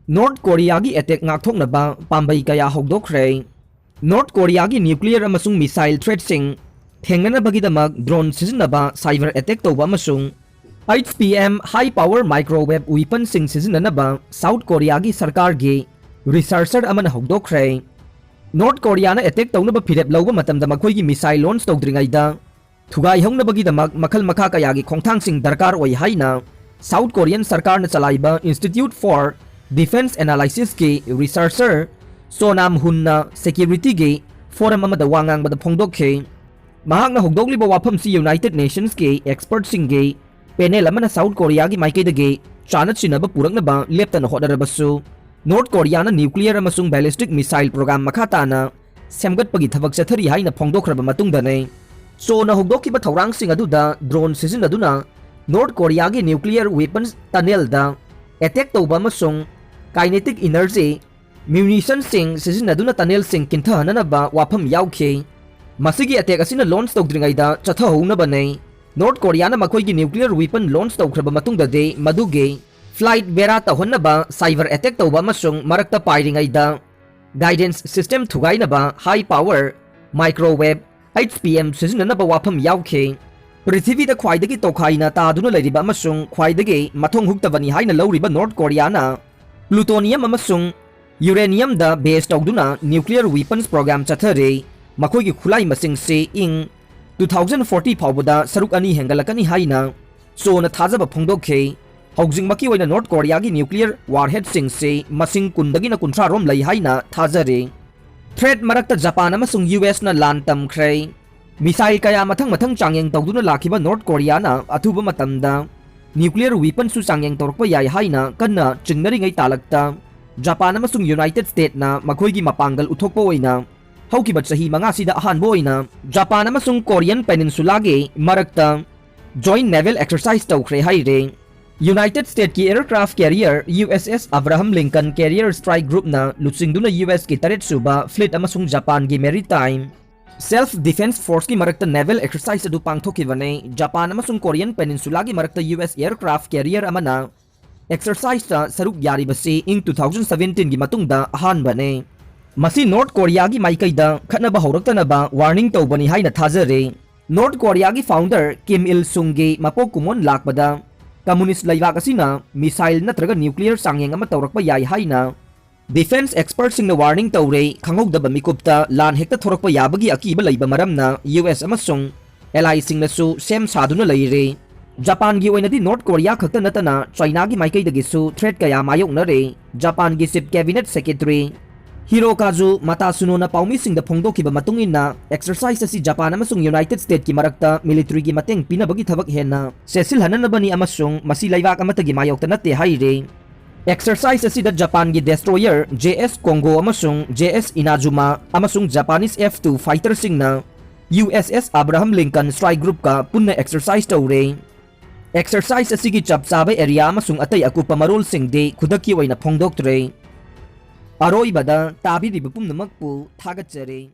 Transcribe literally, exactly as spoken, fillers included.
North ꯀꯣꯔꯤꯌꯥꯒꯤ attack ꯉꯥꯛꯊꯣꯛꯅꯕ ꯄꯥꯝꯕꯩ ꯀꯌꯥ ꯍꯧꯗꯣꯛꯈ꯭ꯔꯦ꯫ ꯅꯣꯔꯠ ꯀꯣꯔꯤꯌꯥꯒꯤ ꯅ꯭ꯌꯨꯀ꯭ꯂꯤꯌꯔ ꯑꯃꯁꯨꯡ ꯃꯤꯁꯥꯏꯜ ꯊ꯭ꯔꯦꯠꯁꯤꯡ ꯊꯦꯡꯅꯅꯕꯒꯤꯗꯃꯛ ꯗ꯭ꯔꯣꯟ ꯁꯤꯖꯤꯟꯅꯕ, ꯁꯥꯏꯕꯔ ꯑꯦꯇꯦꯛ ꯇꯧꯕ ꯑꯃꯁꯨꯡ H P M high power microwave weaponꯁꯤꯡ ꯁꯤꯖꯤꯟꯅꯅꯕ ꯁꯥꯎꯠ ꯀꯣꯔꯤꯌꯥꯒꯤ ꯁꯔꯀꯥꯔꯒꯤ ꯔꯤꯁꯔꯆꯔ ꯑꯃꯅ ꯍꯧꯗꯣꯛꯈ꯭ꯔꯦ꯫ ꯅꯣꯔꯠ ꯀꯣꯔꯤꯌꯥꯅ ꯑꯦꯇꯦꯛ ꯇꯧꯅꯕ ꯐꯤꯔꯦꯞ ꯂꯧꯕ ꯃꯇꯝꯗ ꯃꯈꯣꯏꯒꯤ ꯃꯤꯁꯥꯏꯜ ꯂꯣꯟꯆ ꯇꯧꯗ꯭ꯔꯤꯉꯩꯗ ꯊꯨꯒꯥꯏꯍꯧꯅꯕꯒꯤꯗꯃꯛ ꯃꯈꯜ ꯃꯈꯥ ꯀꯌꯥꯒꯤ ꯈꯣꯡꯊꯥꯡꯁꯤꯡ ꯗꯔꯀꯥꯔ ꯑꯣꯏ ꯍꯥꯏꯅ ꯁꯥꯎꯠ ꯀꯣꯔꯤꯌꯟ ꯁꯔꯀꯥꯔꯅ ꯆꯂꯥꯏꯕ Institute for Defense Analysisꯀꯤ ꯔꯤꯁꯔꯆꯔ ꯁꯣꯅꯥꯝ ꯍꯨꯟꯅ ꯁꯦꯀ꯭ꯌꯨꯔꯤꯇꯤꯒꯤ ꯐꯣꯔꯝ ꯑꯃꯗ ꯋꯥ ꯉꯥꯡꯕꯗ ꯐꯣꯡꯗꯣꯛꯈꯤ꯫ ꯃꯍꯥꯛꯅ ꯍꯧꯗꯣꯛꯂꯤꯕ ꯋꯥꯐꯝꯁꯤ ꯌꯨꯅꯥꯏꯇꯦꯗ ꯅꯦꯁꯟꯁꯀꯤ ꯑꯦꯛꯁꯄꯔꯠꯁꯤꯡꯒꯤ ꯄꯦꯅꯦꯜ ꯑꯃꯅ ꯁꯥꯎꯠ ꯀꯣꯔꯤꯌꯥꯒꯤ ꯃꯥꯏꯀꯩꯗꯒꯤ ꯆꯥꯅ ꯆꯤꯟꯅꯕ ꯄꯨꯔꯛꯅꯕ ꯂꯦꯞꯇꯅ ꯍꯣꯠꯅꯔꯕꯁꯨ, ꯅꯣꯔꯠ ꯀꯣꯔꯤꯌꯥꯅ ꯅ꯭ꯌꯨꯀ꯭ꯂꯤꯌꯔ ꯑꯃꯁꯨꯡ ꯕꯦꯂꯤꯁꯇꯤꯛ ꯃꯤꯁꯥꯏꯜ ꯄ꯭ꯔꯣꯒ꯭ꯔꯥꯝ ꯃꯈꯥ ꯇꯥꯅ ꯁꯦꯝꯒꯠꯄꯒꯤ ꯊꯕꯛ ꯆꯠꯊꯔꯤ ꯍꯥꯏꯅ ꯐꯣꯡꯗꯣꯛꯈ꯭ꯔꯕ ꯃꯇꯨꯡꯗꯅꯤ꯫ ꯁꯣꯅ ꯍꯧꯗꯣꯛꯈꯤꯕ ꯊꯧꯔꯥꯡꯁꯤꯡ ꯑꯗꯨꯗ ꯗ꯭ꯔꯣꯟ ꯁꯤꯖꯤꯟꯅꯗꯨꯅ ꯅꯣꯔꯠ ꯀꯣꯔꯤꯌꯥꯒꯤ ꯅ꯭ꯌꯨꯀ꯭ꯂꯤꯌꯔ ꯋꯦꯄꯟꯁ ꯇꯅꯦꯜꯗ ꯑꯦꯇꯦꯛ ꯇꯧꯕ ꯑꯃꯁꯨꯡ ꯀꯥꯏꯅꯦꯇꯤꯛ ꯏꯅꯔꯖꯤ ꯃ꯭ꯌꯨꯅꯤꯁꯟꯁꯤꯡ ꯁꯤꯖꯤꯟꯅꯗꯨꯅ ꯇꯅꯦꯜꯁꯤꯡ ꯀꯤꯟꯊꯍꯟꯅꯅꯕ ꯋꯥꯐꯝ ꯌꯥꯎꯈꯤ꯫ ꯃꯁꯤꯒꯤ ꯑꯦꯇꯦꯛ ꯑꯁꯤꯅ ꯂꯣꯟꯆ ꯇꯧꯗ꯭ꯔꯤꯉꯩꯗ ꯆꯠꯊꯍꯧꯅꯕꯅꯤ꯫ ꯅꯣꯔꯠ ꯀꯣꯔꯤꯌꯥꯅ ꯃꯈꯣꯏꯒꯤ ꯅ꯭ꯌꯨꯀ꯭ꯂꯤꯌꯔ ꯋꯤꯄꯟ ꯂꯣꯟꯆ ꯇꯧꯈ꯭ꯔꯕ ꯃꯇꯨꯡꯗꯗꯤ ꯃꯗꯨꯒꯤ ꯐ꯭ꯂꯥꯏꯠ ꯕꯦꯔꯥ ꯇꯧꯍꯟꯅꯕ ꯁꯥꯏꯕꯔ ꯑꯦꯇꯦꯛ ꯇꯧꯕ ꯑꯃꯁꯨꯡ ꯃꯔꯛꯇ ꯄꯥꯏꯔꯤꯉꯩꯗ ꯒꯥꯏꯗꯦꯟꯁ ꯁꯤꯁꯇꯦꯝ ꯊꯨꯒꯥꯏꯅꯕ high power microwave H P M ꯁꯤꯖꯤꯟꯅꯅꯕ ꯋꯥꯐꯝ ꯌꯥꯎꯈꯤ꯫ ꯄ꯭ꯔꯤꯊꯤꯕꯤꯗ ꯈ꯭ꯋꯥꯏꯗꯒꯤ ꯇꯣꯈꯥꯏꯅ ꯇꯥꯗꯨꯅ ꯂꯩꯔꯤꯕ ꯑꯃꯁꯨꯡ ꯈ꯭ꯋꯥꯏꯗꯒꯤ ꯃꯊꯣꯡ ꯍꯨꯛꯇꯕꯅꯤ ꯍꯥꯏꯅ ꯂꯧꯔꯤꯕ ꯅꯣꯔꯠ ꯀꯣꯔꯤꯌꯥꯅ ꯄ꯭ꯂꯨꯇꯣꯅꯤꯌꯝ ꯑꯃꯁꯨꯡ ꯌꯨꯔꯦꯅꯤꯌꯝꯗ ꯕꯦꯖ ꯇꯧꯗꯨꯅ ꯅ꯭ꯌꯨꯀ꯭ꯂꯤꯌꯔ ꯋꯤꯄꯟꯁ ꯄ꯭ꯔꯣꯒ꯭ꯔꯥꯝ ꯆꯠꯊꯔꯤ꯫ ꯃꯈꯣꯏꯒꯤ ꯈꯨꯠꯂꯥꯏ ꯃꯁꯤꯡꯁꯤ ꯏꯪ two thousand forty ꯐꯥꯎꯕꯗ ꯁꯔꯨꯛ ꯑꯅꯤ ꯍꯦꯟꯒꯠꯂꯛꯀꯅꯤ ꯍꯥꯏꯅ ꯁꯣꯅ ꯊꯥꯖꯕ ꯐꯣꯡꯗꯣꯛꯈꯤ꯫ ꯍꯧꯖꯤꯛꯃꯛꯀꯤ ꯑꯣꯏꯅ ꯅꯣꯔꯠ ꯀꯣꯔꯤꯌꯥꯒꯤ ꯅ꯭ꯌꯨꯀ꯭ꯂꯤꯌꯔ ꯋꯥꯔꯍꯦꯗꯁꯤꯡꯁꯤ ꯃꯁꯤꯡ ꯀꯨꯟꯗꯒꯤꯅ ꯀꯨꯟꯊ꯭ꯔꯥ ꯔꯣꯝ ꯂꯩ ꯍꯥꯏꯅ ꯊꯥꯖꯔꯤ꯫ ꯊ꯭ꯔꯦꯠ ꯃꯔꯛꯇ ꯖꯄꯥꯟ ꯑꯃꯁꯨꯡ ꯌꯨ ꯑꯦꯁꯅ ꯂꯥꯟ ꯇꯝꯈ꯭ꯔꯦ꯫ ꯃꯤꯁꯥꯏꯜ ꯀꯌꯥ ꯃꯊꯪ ꯃꯊꯪ ꯆꯥꯡꯌꯦꯡ ꯇꯧꯗꯨꯅ ꯂꯥꯛꯈꯤꯕ ꯅꯣꯔꯠ ꯀꯣꯔꯤꯌꯥꯅ ꯑꯊꯨꯕ ꯃꯇꯝꯗ ꯅ꯭ꯌꯨꯀ꯭ꯂꯤꯌꯔ ꯋꯤꯄꯟꯁꯨ ꯆꯥꯡꯌꯦꯡ ꯇꯧꯔꯛꯄ ꯌꯥꯏ ꯍꯥꯏꯅ ꯀꯟꯅ ꯆꯤꯡꯅꯔꯤꯉꯩ ꯇꯥꯂꯛꯇ ꯖꯄꯥꯟ ꯑꯃꯁꯨꯡ ꯌꯨꯅꯥꯏꯇꯦꯗ ꯁ꯭ꯇꯦꯠꯅ ꯃꯈꯣꯏꯒꯤ ꯃꯄꯥꯡꯒꯜ ꯎꯠꯊꯣꯛꯄ ꯑꯣꯏꯅ ꯍꯧꯈꯤꯕ ꯆꯍꯤ ꯃꯉꯥꯁꯤꯗ ꯑꯍꯥꯟꯕ ꯑꯣꯏꯅ ꯖꯄꯥꯟ ꯑꯃꯁꯨꯡ ꯀꯣꯔꯤꯌꯟ ꯄꯦꯅꯤꯟꯁꯨꯂꯥꯒꯤ ꯃꯔꯛꯇ ꯖꯣꯏꯟ ꯅꯦꯚꯦꯜ ꯑꯦꯛꯁꯔꯁꯥꯏꯖ ꯇꯧꯈ꯭ꯔꯦ ꯍꯥꯏꯔꯦ꯫ ꯌꯨꯅꯥꯏꯇꯦꯗ ꯁ꯭ꯇꯦꯠꯀꯤ aircraft career U S S Abraham Lincoln Carrier Strike Groupꯅ ꯂꯨꯆꯤꯡꯗꯨꯅ ꯌꯨ ꯑꯦꯁꯀꯤ ꯇꯔꯦꯠ ꯁꯨꯕ ꯐ꯭ꯂꯤꯠ ꯑꯃꯁꯨꯡ ꯖꯄꯥꯟꯒꯤ ꯃꯦꯔꯤꯇꯥꯏꯝ ꯁꯦꯜꯐ ꯗꯤꯐꯦꯟꯁ ꯐꯣꯔꯁꯀꯤ ꯃꯔꯛꯇ ꯅꯦꯚꯦꯜ ꯑꯦꯛꯁꯔꯁꯥꯏꯖ ꯑꯗꯨ ꯄꯥꯡꯊꯣꯛꯈꯤꯕꯅꯤ꯫ ꯖꯄꯥꯟ ꯑꯃꯁꯨꯡ ꯀꯣꯔꯤꯌꯟ ꯄꯦꯅꯤꯟꯁꯨꯂꯥꯒꯤ ꯃꯔꯛꯇ ꯌꯨ ꯑꯦꯁ ꯑꯦꯌꯔꯀ꯭ꯔꯥꯐ ꯀꯦꯔꯤꯌꯔ ꯑꯃꯅ ꯑꯦꯛꯁꯔꯁꯥꯏꯖꯇ ꯁꯔꯨꯛ ꯌꯥꯔꯤꯕꯁꯤ ꯏꯪ two thousand seventeen ꯒꯤ ꯃꯇꯨꯡꯗ ꯑꯍꯥꯟꯕꯅꯦ꯫ ꯃꯁꯤ ꯅꯣꯔꯠ ꯀꯣꯔꯤꯌꯥꯒꯤ ꯃꯥꯏꯀꯩꯗ ꯈꯠꯅꯕ ꯍꯧꯔꯛꯇꯅꯕ ꯋꯥꯔꯅꯤꯡ ꯇꯧꯕꯅꯤ ꯍꯥꯏꯅ ꯊꯥꯖꯔꯤ꯫ ꯅꯣꯔꯠ ꯀꯣꯔꯤꯌꯥꯒꯤ ꯐꯥꯎꯟꯗꯔ ꯀꯤꯝ ꯏꯜ ꯁꯨꯡꯒꯤ ꯃꯄꯣꯛ ꯀꯨꯝꯑꯣꯟ ꯂꯥꯛꯄꯗ ꯀꯝꯃꯨꯅꯤꯁ꯭ꯠ ꯂꯩꯕꯥꯛ ꯑꯁꯤꯅ ꯃꯤꯁꯥꯏꯜ ꯅꯠꯇ꯭ꯔꯒ ꯅ꯭ꯌꯨꯀ꯭ꯂꯤꯌꯔ ꯆꯥꯡꯌꯦꯡ ꯑꯃ ꯇꯧꯔꯛꯄ ꯌꯥꯏ ꯍꯥꯏꯅ ꯗꯤꯐꯦꯟꯁ ꯑꯦꯛꯁꯄꯔꯠꯁꯤꯡꯅ ꯋꯥꯔꯅꯤꯡ ꯇꯧꯔꯦ꯫ ꯈꯪꯍꯧꯗꯕ ꯃꯤꯀꯨꯞꯇ ꯂꯥꯟ ꯍꯦꯛꯇ ꯊꯣꯔꯛꯄ ꯌꯥꯕꯒꯤ ꯑꯀꯤꯕ ꯂꯩꯕ ꯃꯔꯝꯅ ꯌꯨ ꯑꯦꯁ ꯑꯃꯁꯨꯡ ꯑꯦꯂꯥꯏꯁꯤꯡꯅꯁꯨ ꯁꯦꯝ ꯁꯥꯗꯨꯅ ꯂꯩꯔꯦ꯫ ꯖꯄꯥꯟꯒꯤ ꯑꯣꯏꯅꯗꯤ ꯅꯣꯔꯠ ꯀꯣꯔꯤꯌꯥ ꯈꯛꯇ ꯅꯠꯇꯅ ꯆꯥꯏꯅꯥꯒꯤ ꯃꯥꯏꯀꯩꯗꯒꯤꯁꯨ ꯊ꯭ꯔꯦꯠ ꯀꯌꯥ ꯃꯥꯌꯣꯛꯅꯔꯦ꯫ ꯖꯄꯥꯟꯒꯤ ꯆꯤꯐ ꯀꯦꯕꯤꯅꯦꯠ ꯁꯦꯀ꯭ꯔꯦꯇꯔꯤ ꯍꯤꯔꯣꯀꯥꯖꯨ ꯃꯇꯥꯁꯨꯅꯣꯅ ꯄꯥꯎꯃꯤꯁꯤꯡꯗ ꯐꯣꯡꯗꯣꯛꯈꯤꯕ ꯃꯇꯨꯡ ꯏꯟꯅ, ꯑꯦꯛꯁꯔꯁꯥꯏꯖ ꯑꯁꯤ ꯖꯄꯥꯟ ꯑꯃꯁꯨꯡ ꯌꯨꯅꯥꯏꯇꯦꯗ ꯁ꯭ꯇꯦꯠꯀꯤ ꯃꯔꯛꯇ ꯃꯤꯂꯤꯇꯔꯤꯒꯤ ꯃꯇꯦꯡ ꯄꯤꯅꯕꯒꯤ ꯊꯕꯛ ꯍꯦꯟꯅ ꯆꯦꯠꯁꯤꯜꯍꯟꯅꯅꯕꯅꯤ ꯑꯃꯁꯨꯡ ꯃꯁꯤ ꯂꯩꯕꯥꯛ ꯑꯃꯠꯇꯒꯤ ꯃꯥꯌꯣꯛꯇ ꯅꯠꯇꯦ ꯍꯥꯏꯔꯤ꯫ ꯑꯦꯛꯁꯔꯁꯥꯏꯖ ꯑꯁꯤꯗ ꯖꯄꯥꯟꯒꯤ ꯗꯦꯁꯇ꯭ꯔꯣꯌꯔ ꯖꯦ ꯑꯦꯁ ꯀꯣꯡꯒꯣ ꯑꯃꯁꯨꯡ ꯖꯦ ꯑꯦꯁ ꯏꯅꯥꯖꯨꯃꯥ ꯑꯃꯁꯨꯡ ꯖꯄꯥꯅꯤꯁ ꯑꯦꯐ ꯇꯨ ꯐꯥꯏꯇꯔꯁꯤꯡꯅ U S S Abraham Lincoln strike ꯒ꯭ꯔꯨꯞꯀ ꯄꯨꯟꯅ ꯑꯦꯛꯁꯔꯁꯥꯏꯖ ꯇꯧꯔꯦ꯫ ꯑꯦꯛꯁꯔꯁꯥꯏꯖ ꯑꯁꯤꯒꯤ ꯆꯞ ꯆꯥꯕ ꯑꯦꯔꯤꯌꯥ ꯑꯃꯁꯨꯡ ꯑꯇꯩ ꯑꯀꯨꯞꯄ ꯃꯔꯣꯜꯁꯤꯡꯗꯤ ꯈꯨꯗꯛꯀꯤ ꯑꯣꯏꯅ ꯐꯣꯡꯗꯣꯛꯇ꯭ꯔꯦ꯫ ꯑꯔꯣꯏꯕꯗ ꯇꯥꯕꯤꯔꯤꯕ ꯄꯨꯝꯅꯃꯛꯄꯨ ꯊꯥꯒꯠꯆꯔꯤ꯫